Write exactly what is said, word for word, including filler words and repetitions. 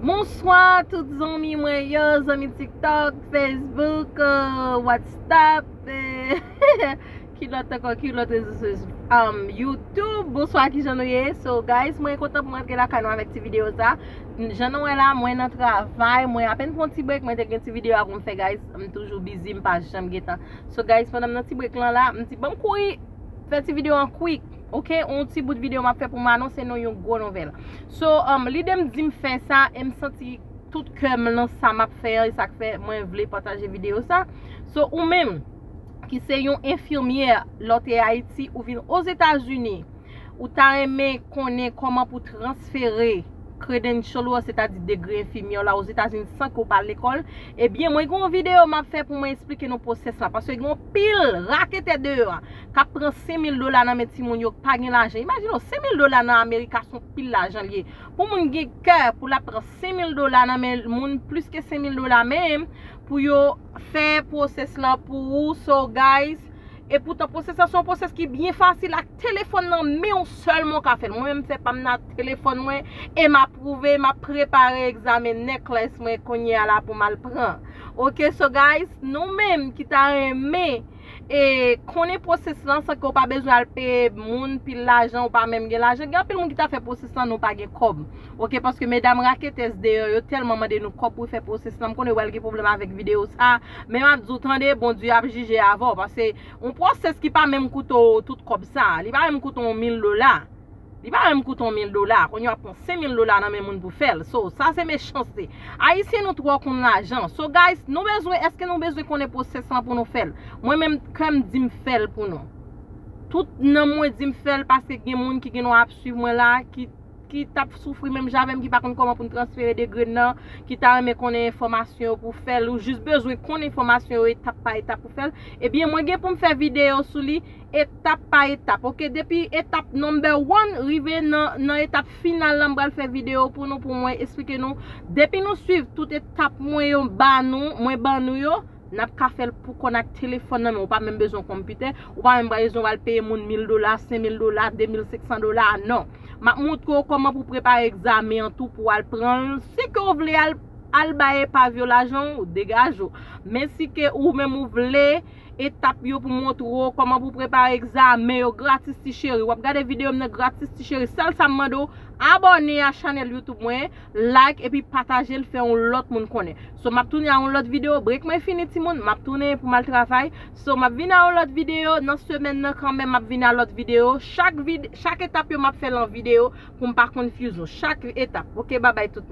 Bonswa tout zanmi mwen yo, zanmi TikTok, Facebook, euh, WhatsApp, euh, ki lòt ankò, ki lòt rezo sosyo, um, YouTube. Bonswa, kijan nou ye? So guys, mwen kontan pou mwen antre lakay nou avèk ti videyo sa. Jan nou wè la, mwen nan travay, mwen apèn pran ti break, mwen te gen ti videyo a pou m fè guys, m toujou busy, m pa janm gen tan. So guys, pandan m nan ti break lan la, m di ban m kouri fè ti videyo an quick. Ok, yon ti bout videyo m ap fè pou m anonse nou yon gwo nouvèl. So, um, lide m di m fè sa, e m santi tout kè m nan sa m ap fè an, e sa k fè mwen vle pataje videyo sa. So, ou menm ki se yon enfimyè, lè w te Ayiti, ou vin Ozetazini, ou ta renmen konnen kòman pou transfere credential ou an, sètadi degre enfimyè w la Ozetazini san ke w pa al lekòl, ebyen, mwen gen yon videyo m ap fè pou mwen eksplike nou pwosès la. Paske gen yon pil raketè deyò a k ap pran senk mil dola nan men timoun yo k pa gen lajan. Imajine w, senk mil dola nan Amerika se yon pil lajan l ye. Pou moun gen kè pou l ap pran senk mil dola nan men moun, plis ke senk mil dola menm, pou yo fè pwosès lan pou ou. So, guys, e poutan pwosès lan se yon pwosès ki byen fasil, ak telefòn nan men w sèlman w ka fè l. Mwen menm fè pa m nan telefòn mwen, e m ap pwouve, m ap prepare egzamen NCLEX mwen kounye a la pou m al pran. Ok, so guys, nou menm ki ta renmen e konnen pwosès lan san ke w pa bezwen al peye moun pil lajan, ou pa menm gen lajan. Gen anpil moun ki ta fè pwosès lan, nou pa gen kòb. Ok, paske medam raketès deyò yo tèlman mande nou kòb pou fè pwosès lan. M konnen w pral gen pwoblèm avèk videyo sa, men m ap di w tande, Bondye ap jije avè w, paske yon pwosès ki pa menm koute w tout kòb sa, li pa menm koute w yon mil dola. Li pa menm koute yon mil dola. Kounye a w ap pran senk mil dola nan men moun pou fè l. So, sa se mechanste. Ayisyen nou twò konn lajan. So, guys, nou bezwen, èske nou bezwen konnen pwosès lan pou nou fè l? Mwen menm, kè m di m fè l pou nou. Tout nanm mwen di m fè l paske gen moun ki gen dwa ap swiv mwen la, ki, ki t ap soufri menm jan avè m, ki pa konn kòman pou n transfere degre nan, ki ta renmen konnen enfòmasyon yo pou fè l, ou jis bezwen konn enfòmasyon yo etap pa etap pou fè l. Ebyen, mwen gen pou m fè videyo sou li, etap pa etap, ok? Depi etap number one rive nan, nan etap final la, m pral fè videyo pou nou, pou mwen eksplike nou. Depi nou swiv tout etap mwen yo ba nou, mwen ban nou yo, n ap ka fè l pou kont ak telefòn nan, men ou pa menm bezwen konpitè, ou pa menm bezwen al peye moun mil dola, senk mil dola, de mil senk san dola, non. M ap montre w kòman pou prepare egzamen an tou pou w al pran l. Si ke w vle al, al bay epav yo lajan w, degaje w. Men si ke ou menm ou vle etap yo pou montre w kòman pou prepare egzamen yo gratis ti cheri. W ap gade videyo m nan gratis ti cheri. Sèl sa m mande w, abòne a chanèl YouTube mwen, like epi pataje l, fè yon lòt moun konnen. So, m ap tounen a yon lòt videyo, break mwen fini timoun, m ap tounen pou m al travay. So, m ap vin a yon lòt videyo, nan semèn nan kanmenm m ap vin a lòt videyo. Chak vid-, chak etap yo m ap fè l an videyo pou m pa konfyiz nou. Chak etap. Ok, babay tout moun.